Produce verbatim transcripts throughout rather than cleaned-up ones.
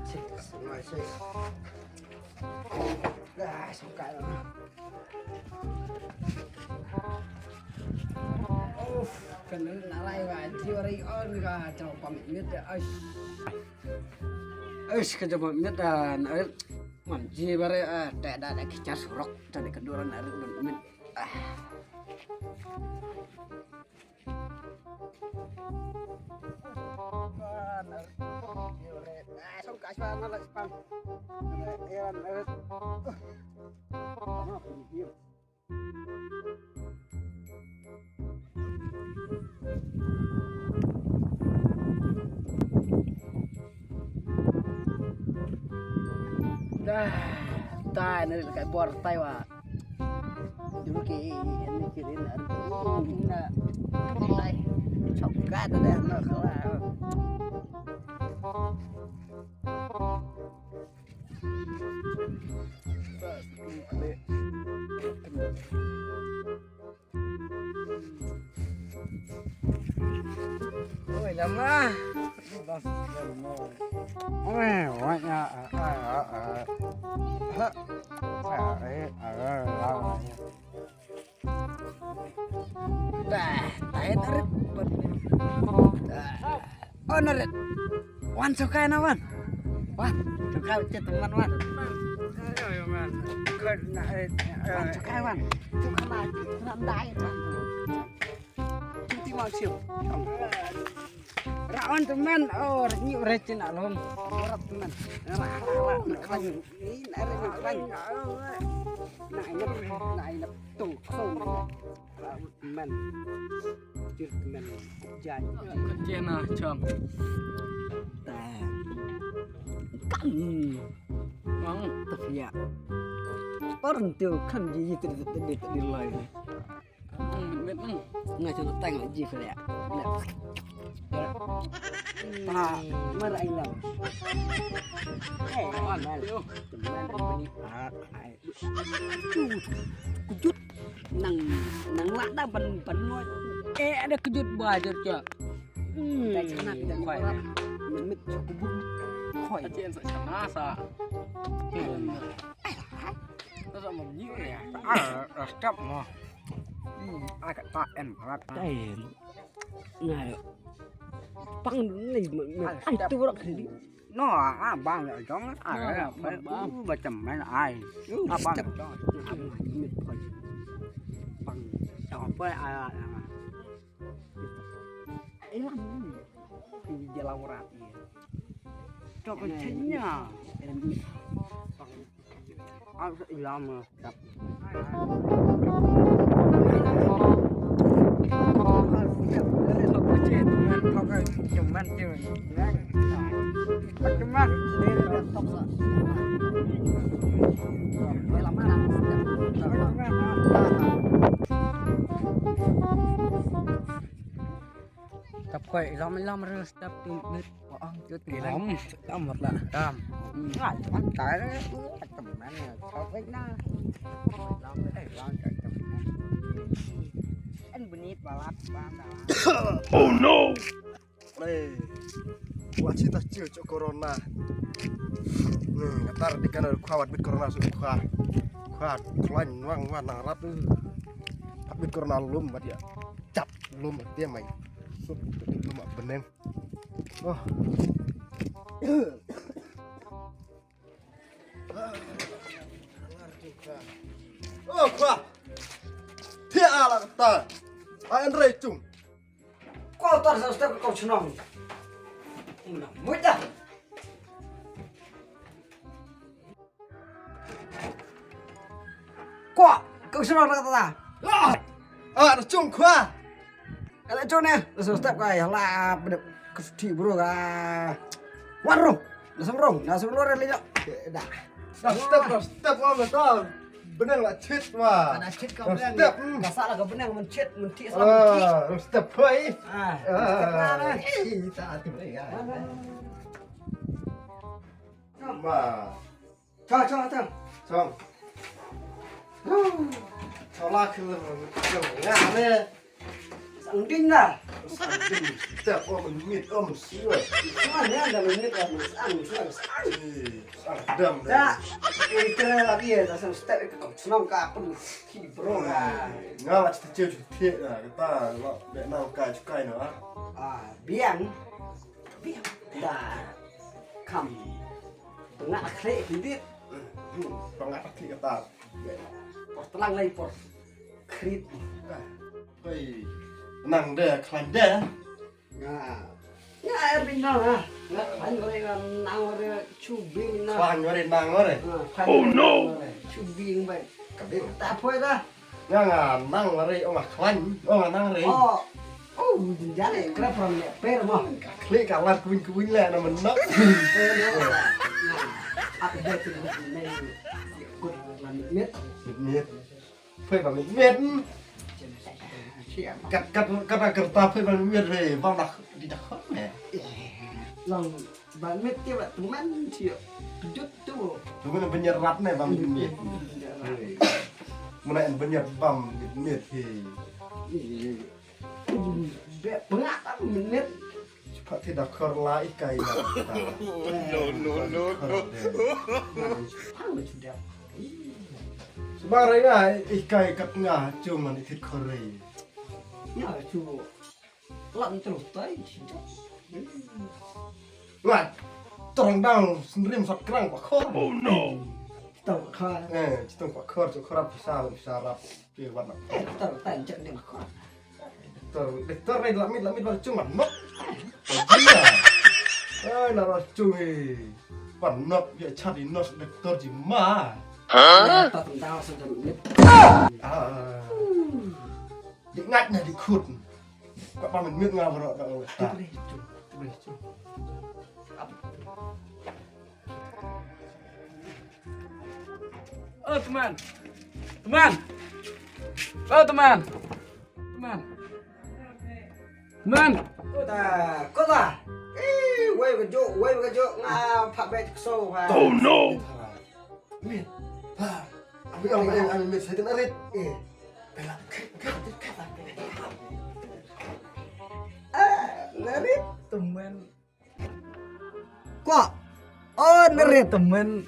Uf, kan na lai wa ji wa ri on ka jong pam mit da. Ush. Ush, ka jong pam mit da na. Man ji wa ri, ah, da da da ki jar surok da ka duran na ri mit. Ah. Dah, dah, ni dekat bor tai wa. Dulu ke ni kirin na. Chok ka tu dah nak keluar. Oi, lama. Oi, oi, ya, ah, ah, ah, ah. Ha. Ah, eh, ah, ah, ah. Dah, tayo na rin. Dah. Oh, na rin. Wan, sukai na, wan. Wan, sukai, chet, wan, wan. Ayo, man. Kau nak, eh, eh. Wan, sukai, wan. Sukai lagi. Nak dai, wan. Cuti mau siap. Rawan teman, oh, ni recin alom. Berat teman. Rawan, rawan. Ini ada yang keren. Nah, ini, nah, ini tuh, tuh. Rawan teman. Cuti teman. Jan. Kecil nah, cong. Tah. Kan. Bang, tapi ya. Orang tu kan di itu di di di lain. Nga chin tang ji phle. Ta mar ai lam. Hey, man. Teman ni. Ah, ai. Kejut. Nang nang lak da ban ban noi. Eh, ada kejut ba jer cha. Hmm. Dai chana kita ni. Mit chu kubun. Khoi. Achen sa chana sa. Ai. Sa ma ni ya. Ah, stop mo. Hmm, ai ka ta en phat. Ta en. Ngai. Pang ni, ai tu rak ni. No, ah, bang ya jong. Ah, bang, bang. Ba chem men ai. Ah, bang. Pang. Jong pa ai. Ilang. Di jalan urat ni. Tok kencingnya. Pang. Ang sa ilam, ah. Tap koi ilam ilam re step tu mit. Wa ang jut ilam. Ilam mat la. Ilam. Ngai, man tai re. Teman ya. Kau baik na. Ilam, eh, ilam, teman. En benit balat, balat. Oh no. Eh. Wa chi ta chiu chu corona. Ni, ngatar di kana khwa wat bit corona su khwa. Khwa khlaiñ nwang wan nang rap. Pat bit corona lum mat ya. Chap lum dia mai. Sup tu lum beneng. Oh. Oh, khwa. Thia ala ta. A en rei chung. Ko tar sa step ko chnong. Ina muda. Ko, ko chnong na ta. Ah, na chung khwa. Ala chung ne, na sa step ka ya la, ka thi bro ka. Warung. Na sa rong, na sa rong le. Da. Na step, na step wa ta. Benang la chit wa. Ana chit ka benang. Step. Ka sa la ka benang men chit, men thi sa men thi. Ah, step hoi. Ah, step la. Eh, ta tu ya. Ma. Chong, chong, chong. Chong. Chong la khil. Ya ne. Sang ding da. Sa ding step, oh, mynmiet, oh, mynsiem. Sa ne da mynmiet, oh, mynsiem, mynsiem, mynsiem. Eh, sa dam da. Da. Eh, kena lagi ya, da sa step, eh, ka shnong ka pun ki bro, ah. Nga la cita cita cita, ah, kata, la, bek nang kai cukai na, ah. Ah, biang. Biang. Da. Kam. Pengak klik, bibit. Hmm, pengak klik kata. Por telang lai, por. Krit. Hoi. Nang de, khlaiñ de. Nga. Nga er bing nang ah. Nga khlaiñ ore, nga nang ore, chu bing nang. Khlaiñ ore, nang ore. Nga khlaiñ ore, nang ore. Chu bing bai. Ka bing. Ta poi da. Nga, nga nang ore, oh, nga khlaiñ. Oh, nga nang ore. Oh. Oh, jin jale, kra pram ne, per mo. Ka klik ka lat kuin kuin le na menok. Per mo. Nga. Aku dah tu ne. Kut lan mit. Mit. Phai ba mit mit. Kat, kat, kat, kat, kat, phai ba mit mit, hei, bang dah, di dah khot ne. Long ba mit ke ba teman cio. Kejut tu. Tu kena banyak rat ne, ba mit mit. Mana yang banyak bam mit mit, hei. Be pengak ba mit mit. Cepat tidak khor lah ikai lah. No, no, no, no. Pang ba sudah. Sebarang ah, ikai kat nga, cuma ni thit khore. Ya, cu. Lam terus tai, cinta. Nga, terang dang, sendrim sat kerang pak khor. Oh no. Tau khor. Eh, citong pak khor, cu khor, bisa, bisa rap. Oke, warna. Eh, tau tai, cak dia khor. Doktor, doktor ni lamit, lamit baru cuma nok. Ai, na baru cuma. Pan nok ya chat di nos doktor ji ma. Hah? Ta tentang sedang mit. Ah. Di ngat na di khut. Kau paman mit nga baru dah. Boleh, cu. Boleh, cu. Oh, teman. Teman. Oh, teman. Teman. Teman. Kota, kota. Eh, wei ka juk, wei ka juk, nga phak bai so ha. Oh no. Mit. Ha. Ami ang, ami ang, ami mit, saya kena rit. Eh. Bela, kat, kat, kat. Ah, narit. Teman. Kwah. Oh, narit. Temen.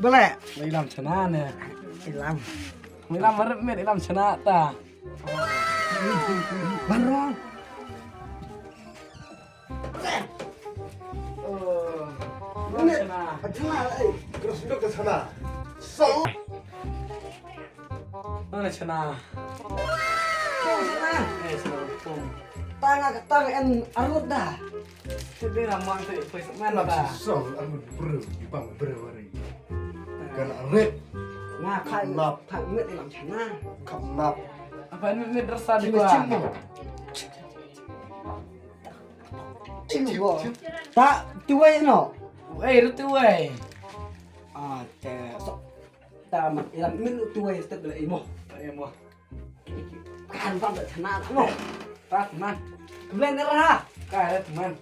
Bele. Ilam chana ne. Ilam. Ilam marit met, ilam chana ta. Barong. Oh. Ilam chana. Chana, eh. Terus duduk ke sana. So. Nang na chana. Nang chana. Eh, chana pum. Tang ka tang en arut da. Te dei na mang te poi sa man ba. Song arut bro, di bang bro ari. Kan arit. Nga khai nap. Khai nget ilam chana. Kam nap. Apa ni, ni rasa di ba. Chim mo. Ta tuwei no. Eh, ru tuwei. Ah, te so. Ta ma ilam min tuwei step bela imo. Imo. Kan bang da chana no. Ta man. Bela nera. Ka ra man.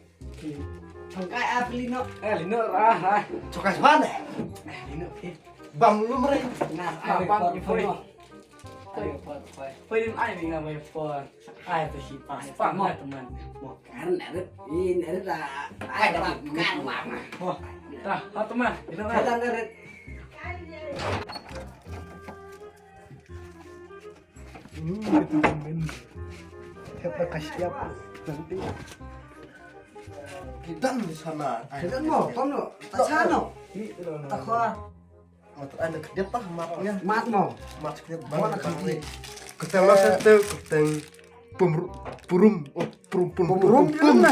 Chongkai ap lino. Eh, lino ra ha. Chongkai swan eh. Eh, lino pi. Bang lu mre. Ngar ah, bang ipoi. Poi, poi, poi. Poi lim ai ni nga mai poi. Ai, poi si pas. Pas ma teman. Mo. Kan ada. In ada da. Ai da kan ma. Mo. Dah, ha teman. Ino kan. Kata ada. Hmm, itu teman. Siapa kasih siap nanti. Kidan di sana. Kidan mo, pam no. Tak sana. Tak khuwa. Mat ai na khdiat tah mat nya. Mat mo. Mat khdiat. Mo na khdiat. Kuteng lo sa tu, kuteng. Pum ru-, purum. Oh, pum pum pum pum.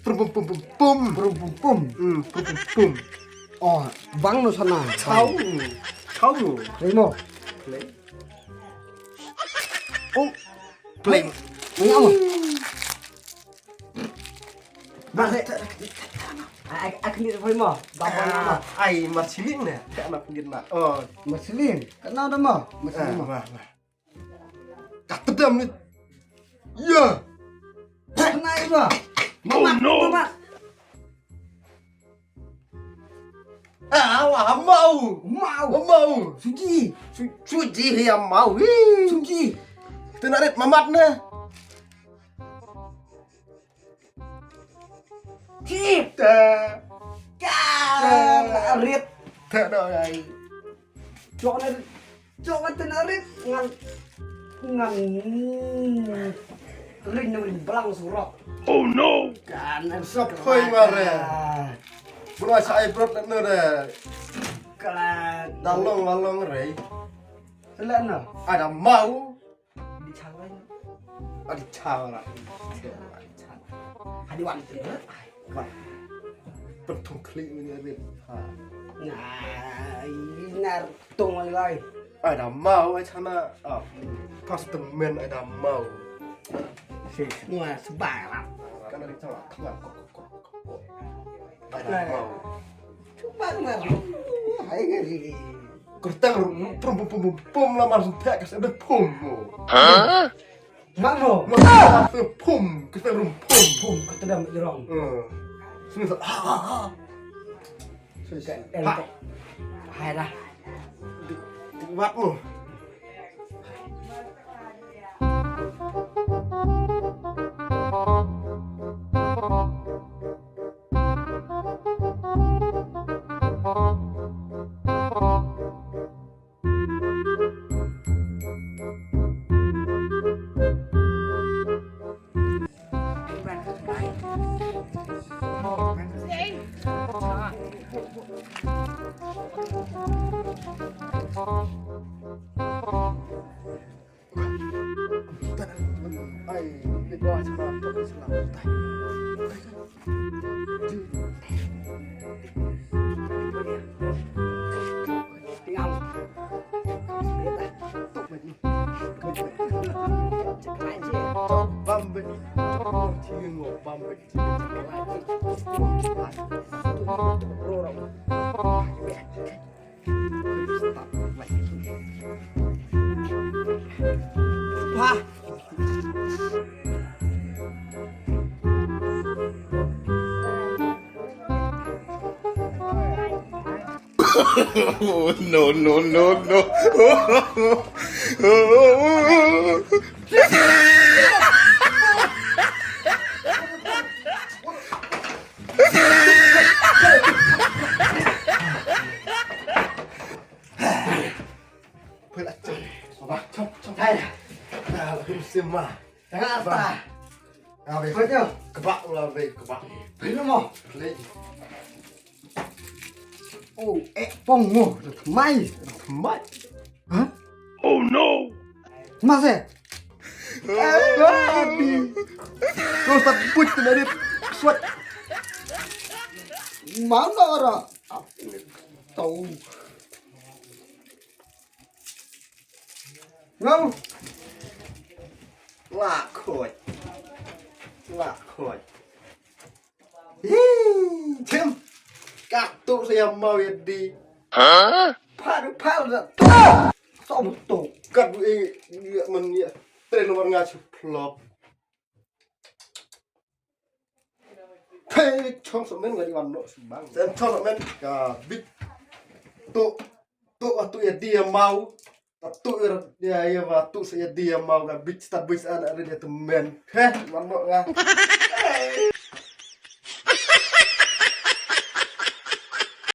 Pum pum pum pum. Pum pum pum. Hmm, pum pum pum. Oh, bang no sana. Chau. Chau. Rimo. Play. Oh. Play. Ni apa? Bang, eh, eh, eh, eh, eh, ni apa mo? Bang, bang, bang. Ai, marsiling ne. Ka na pindit na. Oh, marsiling. Ka na da mo? Marsiling mo. Wah, wah. Ka tedam ni. Ya. Ka na iba. Oh, no. Mama. Ah, wah, mau. Mau. Mau. Suji. Su-, suji ya mau. Hi. Suji. Tenarit mamat ne. Tip. Te. Ka. Te. Rit. Te do ai. Jong na, jong na te na rit ngan, ngan ring na ring blang surok. Oh no. Kan sop. Khoi mare. Bro sa ai brot na re. Kala. Dalong dalong re. Sela na. Ada mau. Di chang lai. Adi chang la. Adi chang. Adi wan te. Wan. Pentung klik ni rin. Ha. Nah, inar tung lai. Ada mau ai chana. Ah. Pas temen ada mau. Si. Nua sebar. Kan ada chang. Ada mau. Cuba ngar. Hai ngari. Kerteng rum pum pum pum pum pum la mar sum pek kas ada pum mo. Hah? Mang mo. Mo pum kerteng rum pum. Pum kerteng dam irong. Eh. Sini sa. Ha ha ha. Sini sa. Ha. Hai dah. Di, di wat mo. No, no, no, no. Pela chop. Chop, chop. Hai. Dah, lagu musim mah. Tengah apa? Kebak lah, kebak. Pela mo. Play. Oh, eh, pong mo. Mai. Mai. Hah? Oh no. Mas eh. Eh, babi. Kau tak but dari suat. Mana orang? Tahu. Ngau. Lah khoi. Lah khoi. Hi, Jim. Ka tu saya mau ya di. Hah? Padu padu dah. Sok betul. Kat bu eh, dia men ya. Tren nomor ngacu flop. Hei, chong sok men ngadi wan no subang. Sen chong sok men ka bit. Tu, tu atu ya dia mau. Tu ya, ya ba tu saya dia mau ka bit, sta bit ana ada dia temen. Heh, wan no nga.